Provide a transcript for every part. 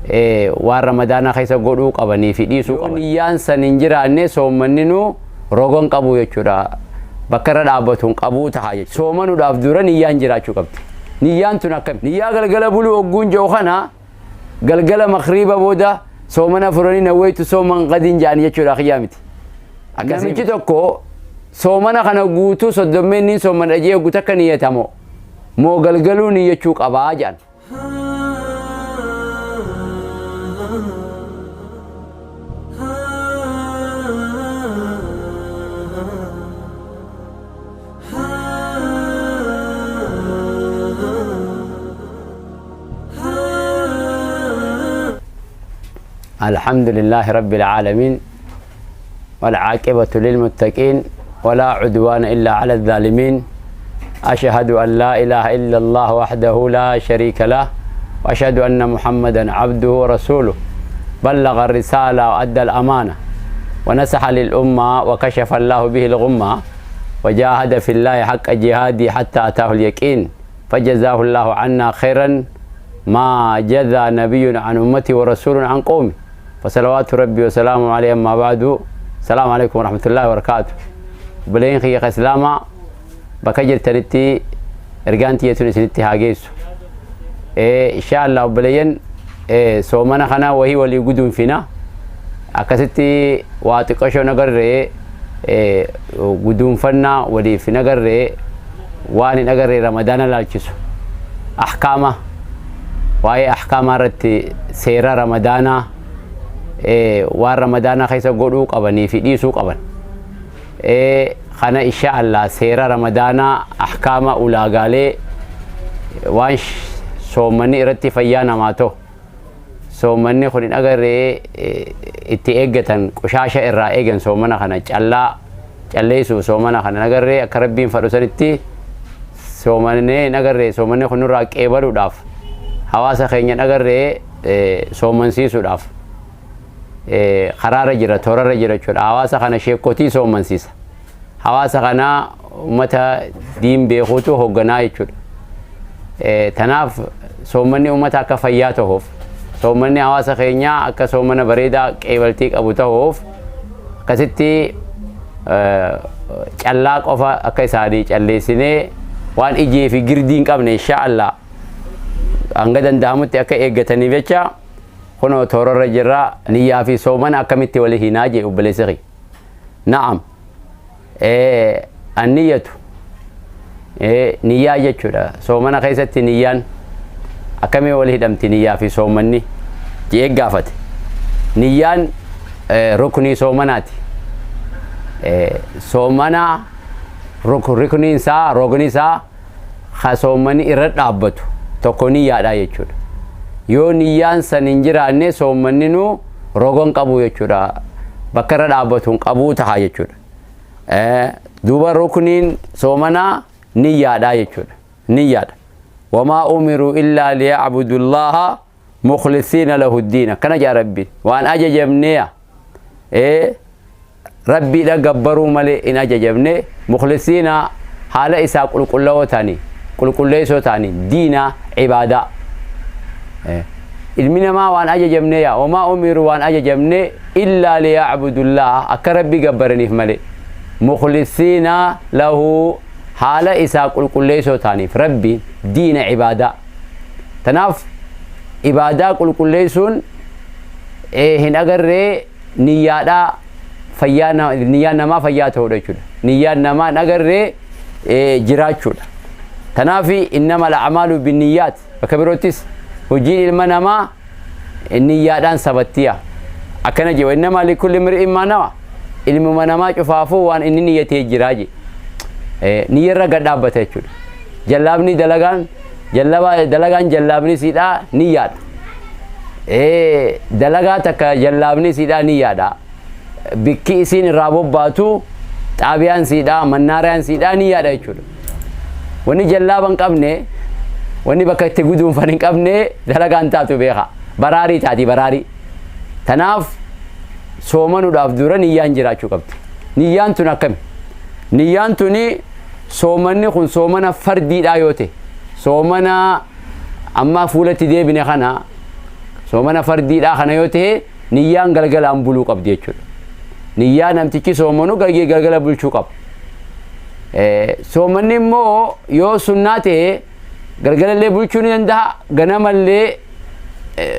Waan Ramadaana keessa godhuu qabanii fi dhiisuu qaban. Niyyaan san hin jiraanne soommanninuu roga hin qabu jechuudha. Bakka irra dhaabbatu hin qabuu taha jechuudha. Soomanuudhaaf dura niyyaan jiraachuu qabdi. Niyyaan tun akkami? Niyyaa galgala buluu ogguun jedhu kana galgala makriiba booda soomana furanii nawweetu sooman qadiin jedhan jechuudha kiyyaa miti. Namichi tokko soomana kana guutuu soddommeenniin soomana jee oggu takka niyyatamoo moo galgaluu niyyachuu qabaa jedhan. الحمد لله رب العالمين والعاقبة للمتقين ولا عدوان إلا على الظالمين أشهد أن لا إله إلا الله وحده لا شريك له وأشهد أن محمدا عبده ورسوله بلغ الرسالة وأدى الأمانة ونسح للأمة وكشف الله به الغمة وجاهد في الله حق جهاده حتى أتاه اليقين فجزاه الله عنا خيرا ما جزى نبي عن أمته ورسول عن قومه فصلوات ربي وسلامه عليه. أما بعد، السلام عليكم ورحمة الله وبركاته. Obboleen kiyya islaamaa bakka jirtanitti ergaan tiyya tun isinitti haa geessu. Insha Allah obboleeyyan, soomana kana wahii walii guduunfina. Akkasitti waa xiqqashoo nagarree guduunfannaa waliif hin agarree, waan hin agarree Ramadaana laalchisu, ahkaama, waa'ee ahkaamaa irratti, seera Ramadaanaa, waan Ramadaanaa keessa godhuu qabanii fi dhiisuu qaban kana insha Allah seera Ramadaanaa, ahkaama, ulaagaalee waan soommanni irratti fayyaa namaa ta'u, soommanni kun hin agarree itti eeggatan, qushaasha irraa eegan, soomana kana callaa calleessuuf, soomana kana hin agarree akka Rabbiin fadhu sanitti soomannee hin agarree soomanni kun nurraa qeebaluudhaaf, hawaasa keenya hin agarree soomansiisuudhaaf karaarra jira, toorarra jira jechuudha. Hawaasa kana sheekotii soomansiisa. Hawaasa kana ummata diin beekuutu hoogganaa jechuudha. Tanaaf soommanni ummata akka fayyaa ta'uuf, soommanni hawaasa keenyaa akka soomana bareedaa qeebaltii qabu ta'uuf, akkasitti callaa qofa akka isaanii calleessinee waan ijee fi girdii hin qabne insha Allah hanga danda'amutti akka eeggataniif jecha kunoo toorarra jirra. Niyyaa fi soomana akkamitti walii hinaa jee obboleessi kiyya. Na'am. Anniyyatu niyyaa jechuudha. Soomana keessatti niyyaan akkamii wal hidhamti, niyyaa fi soomanni jee gaafate. Niyyaan ruknii soomanaati. Soomana rukniin isaa, rogni isaa ka soommanni irra dhaabbatu tokko niyyaadha jechuudha. Yoo niyyaan san hin jiraanne soommanni nu roga hin qabu jechuudha. Bakka irra dhaabbatu hin qabuu taha jechuudha. Duuba rukniin soomanaa niyyaadha jechuudha. Niyyaadha. Wamaa umiruu illaa liya'budullaaha mukhlisiina lahu ddiin. Akkana jedha Rabbiin. Waan ajajamneeya. Rabbiidha gabbaruu malee hin ajajamne, mukhlisiina haala isaa qulqullawoo ta'anii, qulqulleessoo ta'anii, diina ibaadaa. Ilmi namaa waan ajajamne yaa wamaa umiru waan ajajamne illaa liya'budullaha akka Rabbi gabbaraniif malee, mukhlisiina lahu haala isaa qulqulleessoo ta'aniif Rabbiin diina ibaadaa. Tanaaf ibaadaa qulqulleessuun hin agarree niyyaadhaa fayyaa, niyyaan namaa fayyaa ta'uudha jechuudha. Niyyaan namaa hin agarree jiraachuudha. Tanaaf innama al'amaalu binniyyaat, bakka biroottis hojiin ilma namaa niyyaadhaan sabattiya. Akkana jedhu, innama likulli imri'in maa nawa, ilmuma namaa cufaafuu waan inni niyyatee jiraa jedhe. Niyyarra gad dhaabbata jechuudha. Jallaabni dalagaan jallabaa dalagaan jallaabni siidhaa niyyaadha. Dalagaa takka jallaabni siidhaa niyyaadha. Bikki isiin irraa bobbaatu, xaabiyaan siidhaa, mannaariyaan siidhaa niyyaadha jechuudha. Wanni jallaaba hin qabne, wanni bakka itti guduunfan hin qabne dalagaan taatu beeka. Baraarii taati, baraarii. Tanaaf soomanuudhaaf dura niyyaan jiraachuu qabdi. Niyyaan tun akkami? Niyyaan tuni soomanni kun soomana fardiidhaa yoo ta'e, soomana amma fuulatti deebine kana Soomana fardiidhaa kana yoo ta'e niyyaan galgalaan buluu qabdi jechuudha. Niyyaa namtichi soomanu galgala bulchuu qaba. Soomanni immoo yoo sunnaa ta'e galgalallee bulchuu ni danda'a, ganamallee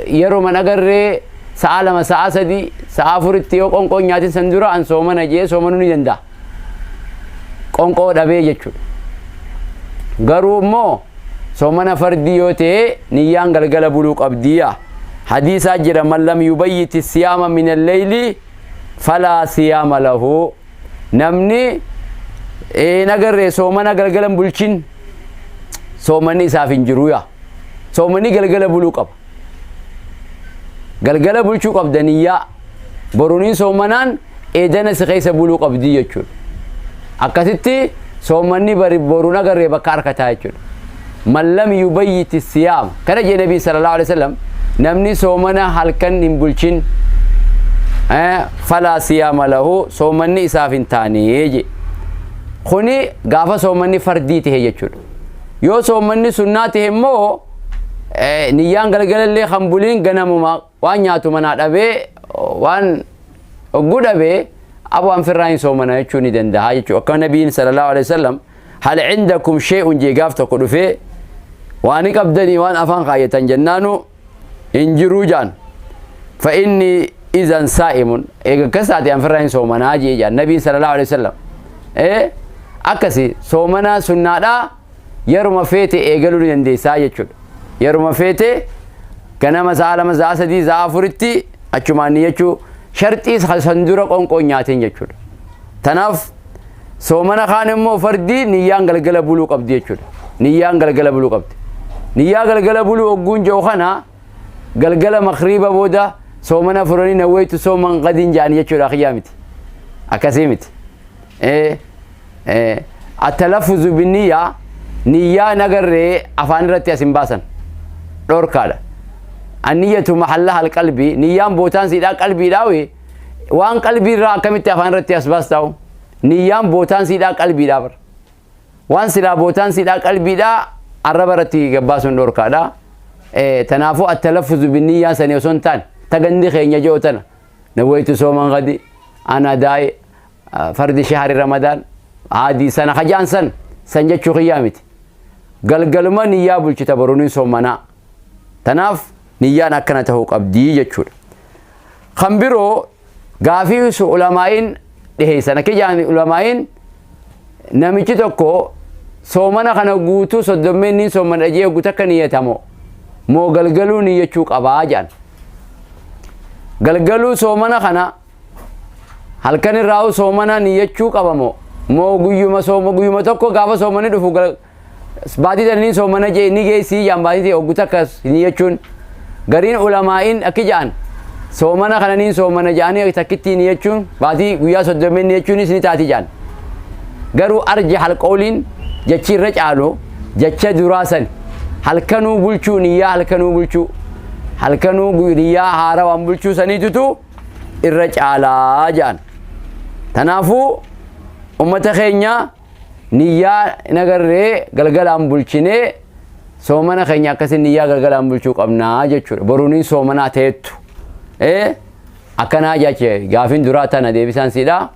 yeroo man agarree sa'a 2, sa'a 3, sa'a 4tti yoo qonqoo nyaatin san dura an soomana jee soomanuu ni danda'a. Qonqoo dhabee jechuudha. Garuu immoo soomana fardii yoo ta'e niyyaan galgala buluu qabdiya. Hadiisaa jira, man lam yubayyiti siyaama min alleyli falaa siyaama lahu. Namni hin agarree soomana galgala hin bulchin soomanni isaaf hin jiru yaa. Soomanni galgala buluu qaba. Galgala bulchuu qabda niyyaa. Boruniin soomanaan eedana si keessa buluu qabdii jechuudha. Akkasitti soomanni bari boruun agarree bakka harkataa jechuudha. Man lam yubayyiti siyaam. Kana jee Nabiin sallallahu alaihi wasallam, namni soomana halkan hin bulchin falaa siyaama lahu, soomanni isaaf hin taane jee. Kuni gaafa soomanni fardii tahe jechuudha. Yoo soomanni sunnaa tahe immoo niyyaan galgalallee kan buliin ganamuma waan nyaatu manaa dhabee, waan hogguu dhabee, abu an firraa hin soomana jechuu ni danda'a jechuudha. Akka Nabiin sallallahu alaihi wasallam hal indakum shay'un jee gaaf tokko dhufee, waan ni qabdanii waan afaan kaayyatan jennaanu hin jiruu jaan. Fa inni izan saa'imun, eega akkas taate an firraa hin soomanaa jee jaan Nabiin sallallahu alaihi wasallam. Akkasi soomana sunnaadhaa yeruma feete eegaluu ni dandeessaa jechuudha. Yeruma feete ganama sa'a 2, sa'a 3, sa'a 4tti achumaan ni jechuu, sharxii san dura qonqoo nyaatiin jechuudha. Tanaaf soomana kaan immoo fardii niyyaan galgala buluu qabdi jechuudha. Niyyaan galgala buluu qabdi. Niyyaa galgala buluu ogguun jiru kana galgala makriiba booda soomana furanii nawweetu sooman qadiin jedhanii jechuudha, kiyyaa miti. Akkasii miti. Atalaffuzu binniyyaa, niyyaa nagarree afaan irratti as hin baasan. Dhorkaadha. Anniyyatu mahallaha alqalbii, niyyaan bootaan siidhaa qalbiidhaa, waan qalbii irraa akkamitti afaan irratti as baastaa'u? Niyyaan bootaan siidhaa qalbiidhaa bara. Waan silaa bootaan siidhaa qalbiidhaa arraba irratti gabbaasuun dhorkaadha. Tanaafuu atalaffuzu binniyyaa sanii osoo hin taane tagandi keenya ji'o tana nawwaytu sooman gadi ana daa'i fardi shahari Ramadaan haadii sana hajaan san san jechuu kiyyaa miti. Galgaluma niyyaa bulchita, boruun soomanaa. Tanaaf niyyaan akkana ta'uu qabdii jechuudha. Kan biroo gaafii ulamaa'iin dhiheessan akka jaan ulamaa'iin, namichi tokko soomana kana guutuu soddommeen niin soomana jee guutuu akka niyyatamo moo galgaluu niyyachuu qabaa jedhan. Galgaluu soomana kana halkan irraa soomana niyyachuu qabamo moo guyyuma sooma, guyyuma tokko gaafa soomani dhufu baatii tananii soomana jee ni geessii jaan, baatii ta'e oggu takka niyyachuun? Gariin ulamaa'iin akki ja'an, soomana kana niin soomana ja'anii takkitti niyyachuun baatii guyyaa soddomeen niyyachuunis ni taati ja'an. Garuu arja halqooliin jechi irra caalu jecha duraa san, halkanuu bulchuu, niyyaa halkanuu bulchuu, halkanuu niyyaa haarawaan bulchuu saniitutu irra caalaa ja'an. Tanaafuu ummata keenya niyyaa nagarree galgalaan bulchinee soomana keenya akkasin niyyaa galgalaan bulchuu qabnaa jechuudha. Boruuniin soomanaa ta'ettu. Akkanaa jeche gaafin duraa tana deebisaan siidha.